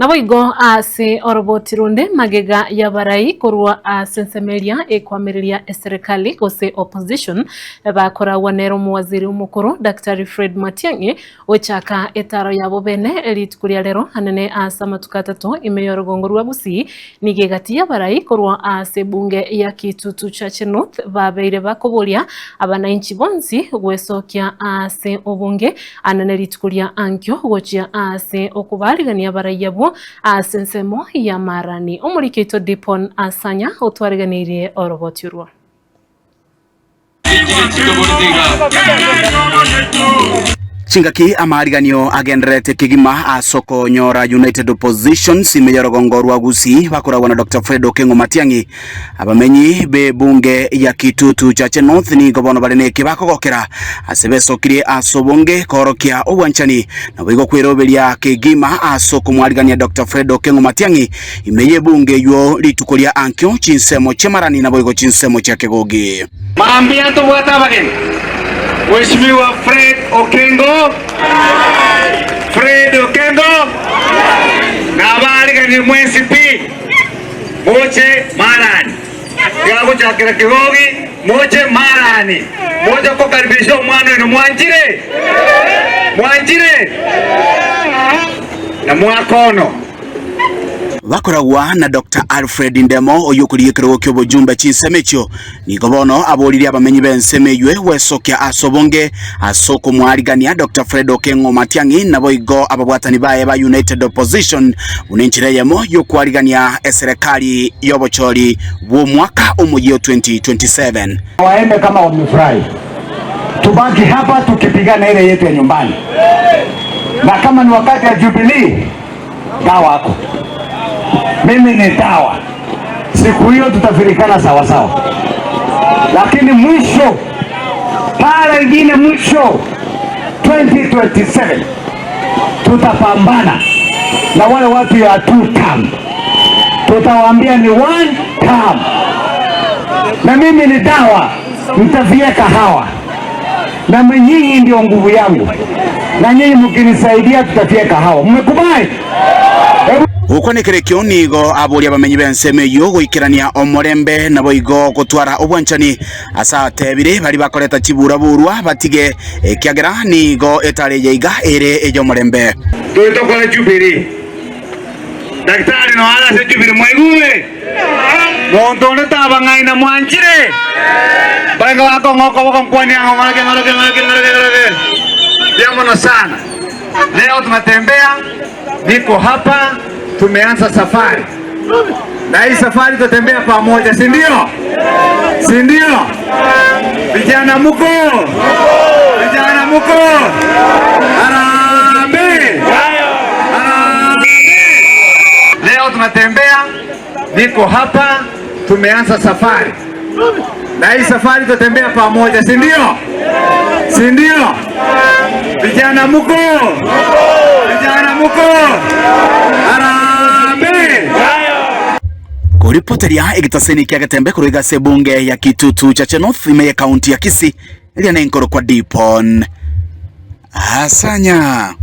Naboigo ase oroboti ronde magega y'abarai korwa ase ensemo eria ekoamereria eserekari gose opposition bakoragwa nere omowaziri omokoro Daktari Fred Matiang'i gochaka etaro yabo bene rituko ria rero anene ase amatuko atato ime y'orogongo rwa Gusii nigo egati y'abarai korwa ase ebunge ya Kitutu Chache North babeire bakoboria abanainchi bonsi gwesokia ase obonge Anene rituko ria ankio gochia aase okobaarigania abarai abwo ase ensemo y'amaarani. Omoriki oito Dipon Asanya otwariganeirie oroboti orwo. Chingaki amaariganio agendererete kegima ase okonyora United Oppositions ime y'orogongo rwa Gusii bakoragwa na Doctor Fred Okengo Matiang'i Abamenyi b'ebunge ya Kitutu Chache North nigo bono bare neke bakogokera ase besokirie ase obonge koorokia obwanchani naboigo kweroberia kegima ase okomwarigania Doctor Fred Okengo Matiang'i ime y'ebunge eywo rituko ria ankio chinsemo chi'amarani naboigo chinsemo chia Kegogi. Mambia ntobwate abageni, Mheshimiwa Fred Okengo, Fred Okengo, na abaariganire mwensi pi. Moche Marani, tiga gochakera Kegogi, moche Marani, moche kokaribisha omwana oino mwanchire? Mwanchire? Na mwaka ono. Bakoragwa na Doctor Alfred Ndemo oyio okorigia ekerogo ki'obojumbe chinsemo echio, nigo bono aboririe abamenyi b'ensemo eywe gwesokia ase obonge ase okomwarigania Doctor Fred Okeng'o Matiang'i naboigo ababwatani baye ba United Opposition buna enchera eyemo y'okwarigania eserekari y'obochori bw'omwaka omoyia o 2027. Waende kama wamefurahi, tubaki hapa tukipigana ile yetu ya nyumbani, na kama ni wakati ya Jubilee dawa ako, mimi ni dawa. Siku hiyo tutafirikana sawa sawa, lakini mwisho pale ingine mwisho 2027 tutapambana na wale watu ya two term, tutawaambia ni one term, na mimi ni dawa, mtavieka hawa na nyinyi ndio nguvu yangu, na nyinyi mkinisaidia tutafyeka hawa. Mmekubali? Gokwana ekero ekio nigo aboria abamenyi b'ensemo eyio goikerania omorembe, naboigo gotwara obwanchani. Ase atebire baria bakoreta chiburaaburwa batige, ekiagera nigo etari eye iga ere ey'omorembe. Tore tokore Jubilee. Daktari noare ase Jubilee mwaigure? Monto onde tabang'aina mwanchire? Barenge bakong'a okoboko nkwanie ang'o ng'oroke ng'oroke ng'oroke ng'oroke ng'oroke. Mbuya mono sana. Leo tunatembea, niko hapa, tumeanza safari. Na hii safari tutatembea pamoja, si ndio? Si ndio? Vijana muko? Vijana muko? Harambee! Harambee! Leo tunatembea, niko hapa, tumeanza safari. Na hii safari tutatembea pamoja, si ndio? Si ndio? Vijana muko? Vijana muko? Harambee! Koripoteria egetaseni kia Getembe korwa iga ase ebunge ya Kitutu Chache North ime ye county ya Kisii eria nenkorokwa Dipon Asanya.